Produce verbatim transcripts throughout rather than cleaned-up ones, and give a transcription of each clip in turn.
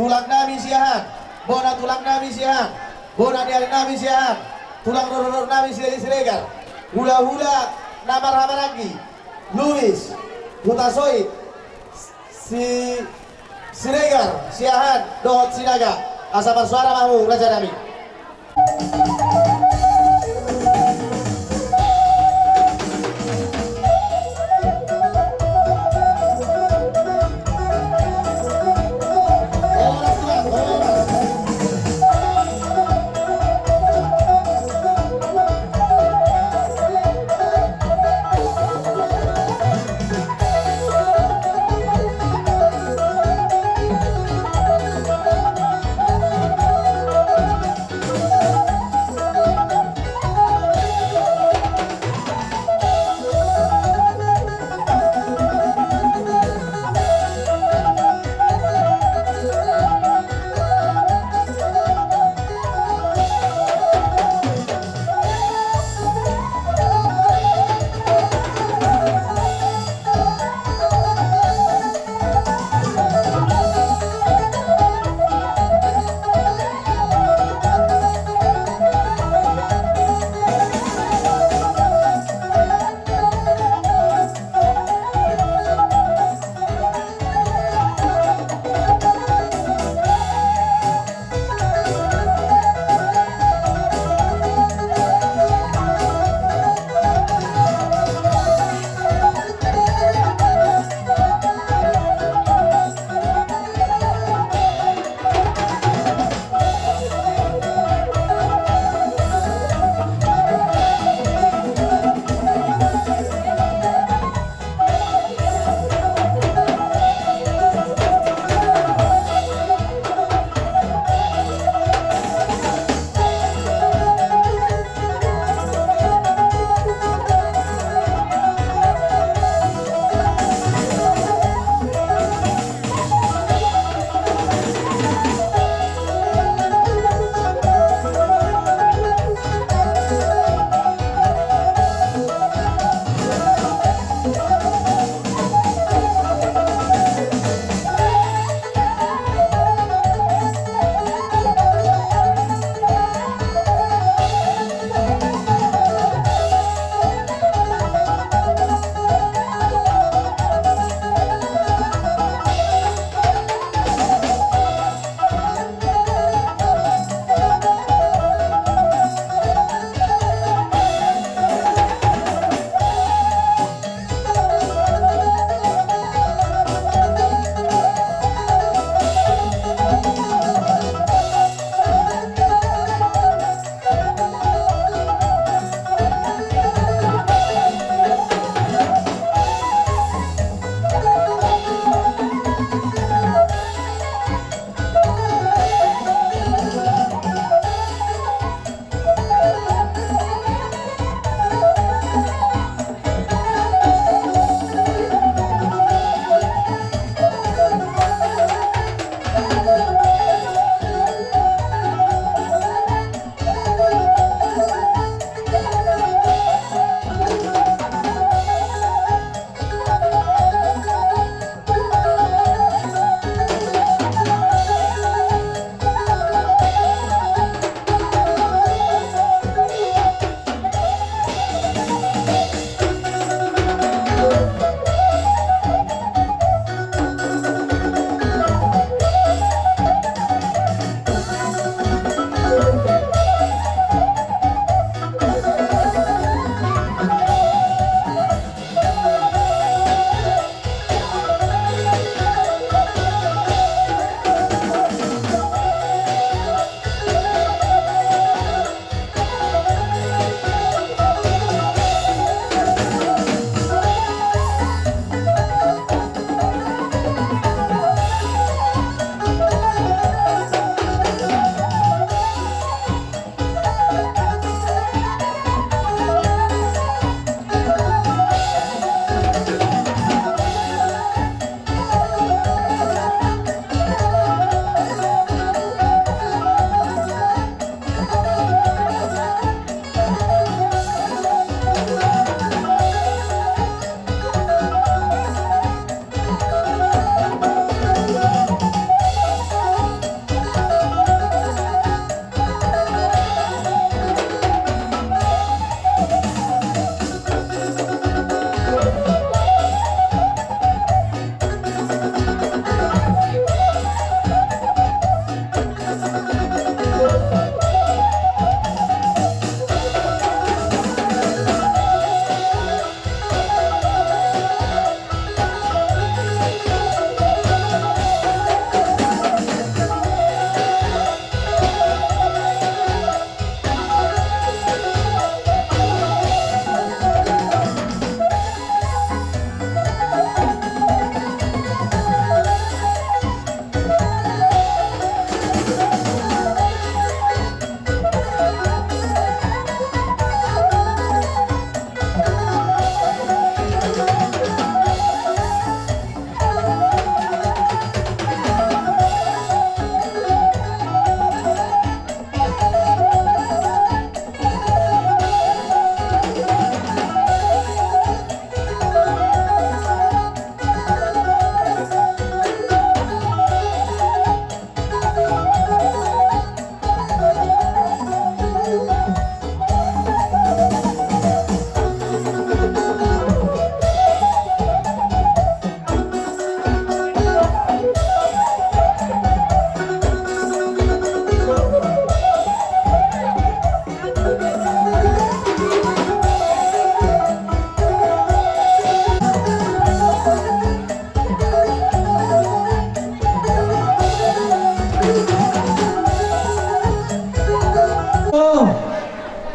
Tulang nami Siahaan, bona tulang nami Siahaan, bona ni ari nami Siahaan, tulang rorot nami Siregar, hula-hula na marhahamaranggi, Lubis, Hutasoit, Si, Siregar, Siahaan dohot Sinaga, asa marsuara ma hamu raja nami.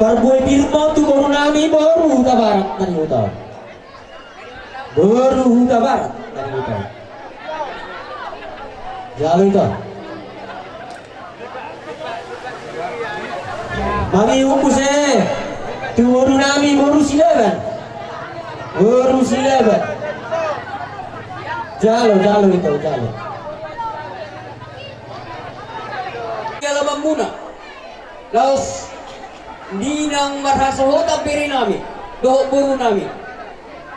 Parbue pir ma tu boru nami, boru Hutabarat na di Huta. Boru Hutabarat na di Huta. Jalo ito. Mangihut muse tu boru nami, boru Silaban. Boru Silaban. Jalo, jalo ito, jalo. Di alamanmuna. Laos di nang marhasohotan bere nami dohot boru nami,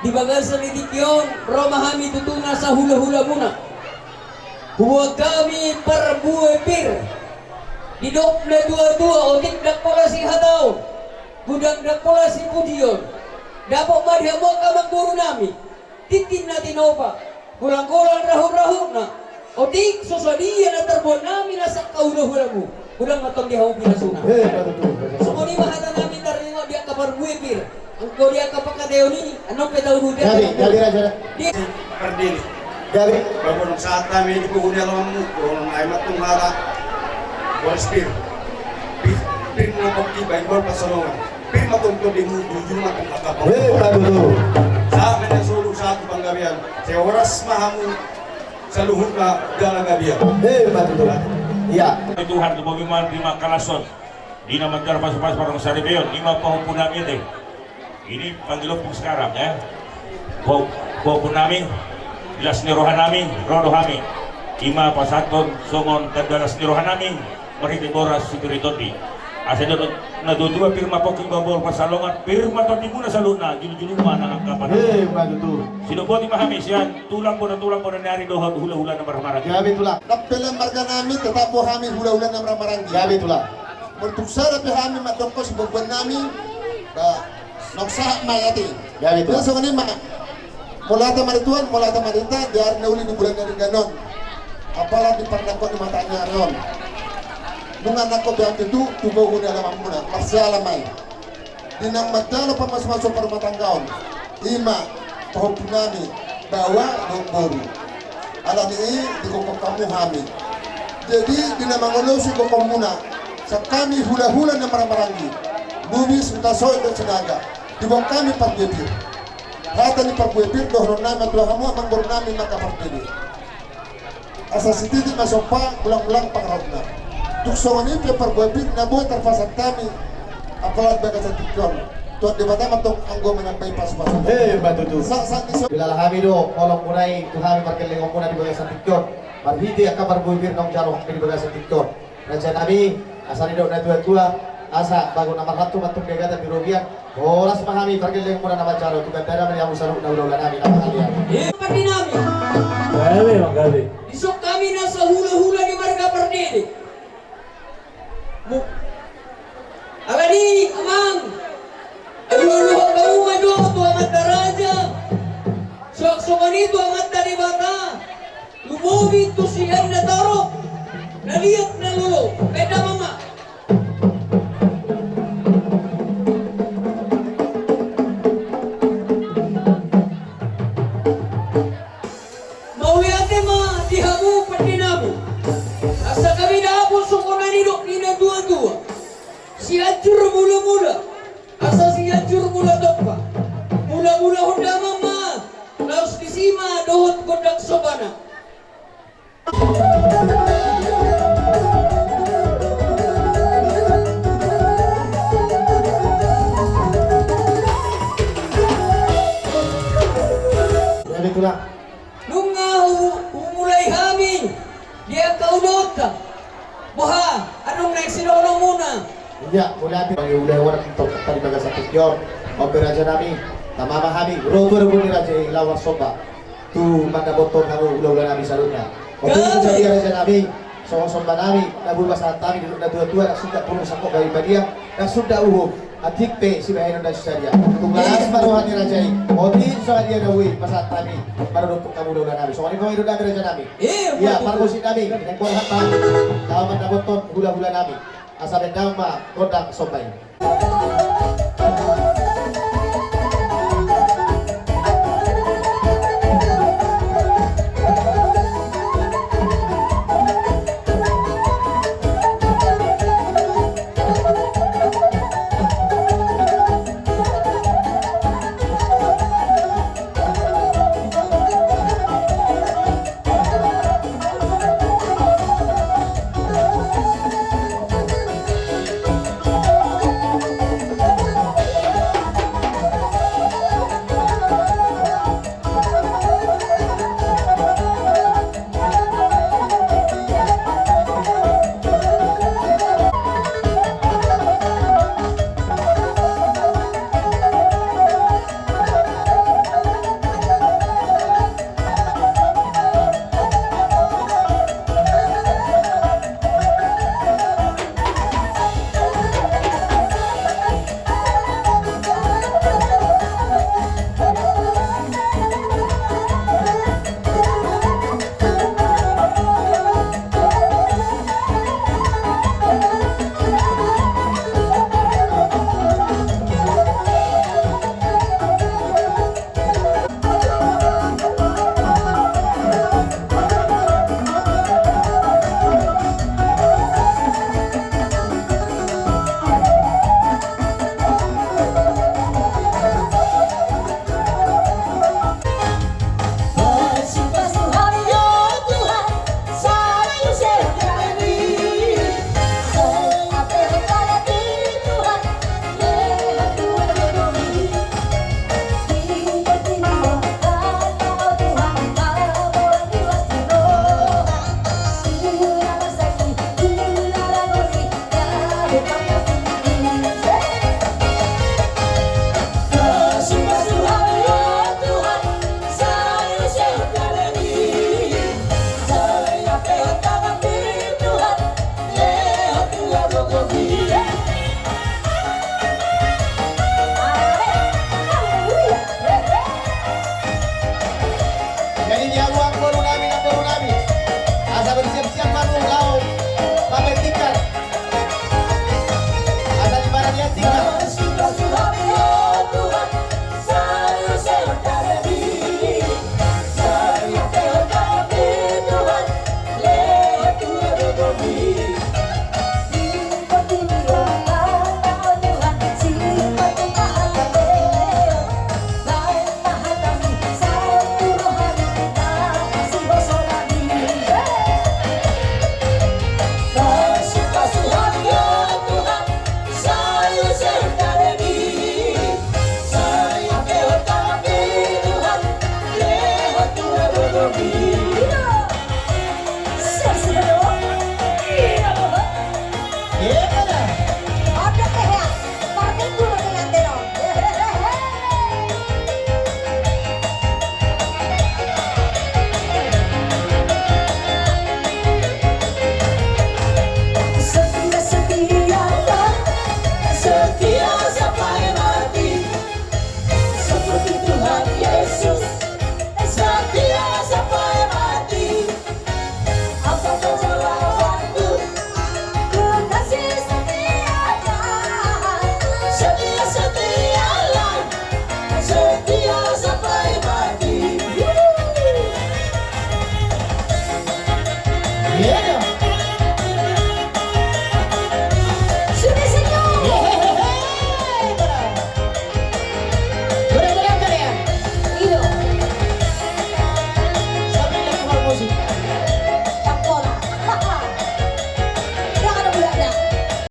di bagasan ni tingki on ro ma hami tutu na sahulahulamuna. Huboan hami parbue pir. Didok na tuatua, otik ndang pola sihataon, godang ndang pola sipudion. Dapot ma di hamu angka amangboru nami. Tintin na tinopa, golanggolang rahurahutna. Otik so sadia na tarboan nami na sangkahulahulamu, godang ma tong di hamu pinasuna. Eh, betul, betul. Songon i ma hata nami taringot di angka parbue pir. Anggo di angka pangkataion i, annon pe tau dua. Gabe, gabe, raja. Di pardini. Gabe. Babon sahat nami di puhu ni alamanmu, bohon ai ma tong hata. Boras pir. Pir, pir na pokki baen boru Pansalongan. Pir ma tong tondimuna, jujur ma tong hata. Eh, betul. Sahat ma na solu, sahat tu panggabean. Sai horas ma hamu saluhutna jala gabe. Eh, betul. Iya. Tuhan, lumobi ma di pangkalashon. Di na manjalo pasupasu parhorasan saripeon, i ma pahompu nami ate. Ini panggil ompung sekarang, ya. Pahompu nami, di las ni roha nami, ro do hami. I ma pasahathon songon tanda las ni roha nami, marhite boras sipir ni tondi. Asa didok na tuatua, pir ma pongki bahen boru Pansalongan, pir ma tondimuna saluhutna, julujulu ma nang angka pansalongan. Eh, ma tutu. Sidok boti ma hami sian tulang, bona tulang, bona ni ari dohot hulahula na marhahamaranggi. Gabe tulang. Ndang pe lean marga nami, tetap do hami hulahula na marhahamaranggi. Gabe tulang. Molo tung sada pe hami mandok siboan nami, ba, naung sahat ma i ate. Gabe tulang. Songon i ma. Molo hata martua, molo hata marita, di ari na uli, di bulan na denggan on. Apala di parnangkok ni mata ni ari on. Nunga nangkok be hami tutu, tu boru ni alamanmuna, marsiala ma i. Di naung manjalo pamasumasuon parumatanggaon, i ma pahompu nami, baoa dohot boru. Alani i digokhon hamu hami. Jadi, di na mangolosi gokhonmuna, sian hami hulahula na marhahamaranggi, Lubis, Hutasoit dohot Sinaga, diboan hami parbue pir. Hata ni parbue pir dohonon nami ma tu hamu amangboru nami, angka parbue pir. Asa sititi ma somba, gulanggulang pangarahutna. Tung songon i pe parbue pir na boi tarpasahat hami, apala di bagasan tingki on. Tuhan Debata ma tong anggo manambai pasupasu. Eh, ma tutu. Sa, sa, di so- Dilala hami do holongmuna i tu hami pargellengonmuna di bagasan tingki on. Marhite angka parbue pir naung jalo hami di bagasan tingki on. Raja nami, asa didok na tuatua, asa bago na marhantu ma tong di agatan di robean, horas ma hami pargellengonmuna na manjalo, tu gandana ma di hamu saluhutna hulahula nami na mangalean. Eh, pardini nami. Gabe, Bang, gabe. Dison hami na sahulahula ni marga Pardede. Mu-, alani, amang, alualuhon hamu ma jo tu amanta raja. Suang songon i tu amanta Debata. Lumobi tu si Enda Torop, na liat na lolo, Enda Mama. Mauliate ma di hamu pardini nami. Asa hami dapot songon na nidok ni na tuatua. Sianjur mulamula, asa Sianjur mula tompa. Mulamulahon damang ma, laos disi ma dohot gondang sombana. Jadi tulang. Nunga hu-, humulai hami di angka ulaonta. Boha, adong naeng sidohononmuna? Iya, mauliate. Mangihut ulaon tong di bagasan tingki on. On pe raja nami, tama ma hami, ro tu adopan ni raja i laho marsomba. Tu mandapothon hamu hulahula nami saluhutna. Oke, jadi raja nami, songon somba nami na boi pasahat hami, didok na tuatua, na sunda purun sangkot badia, na sunda uhum, atik pe sibahenon na so sadia. Tung las ma roha ni raja i. Otik so sadia na boi pasahat hami, maradophon hamu hulahula nami. Songon i ma didok nami raja nami. Iya, parmusik nami, naeng borhat ma. Laho mandapothon hulahula nami. Asa baen damang ma gondang somba i. Jadi dihamu hamu boru nami, namboru nami, asa bersiap-siap ma hamu laho pamertingkan. Asa di mana dia tinggal.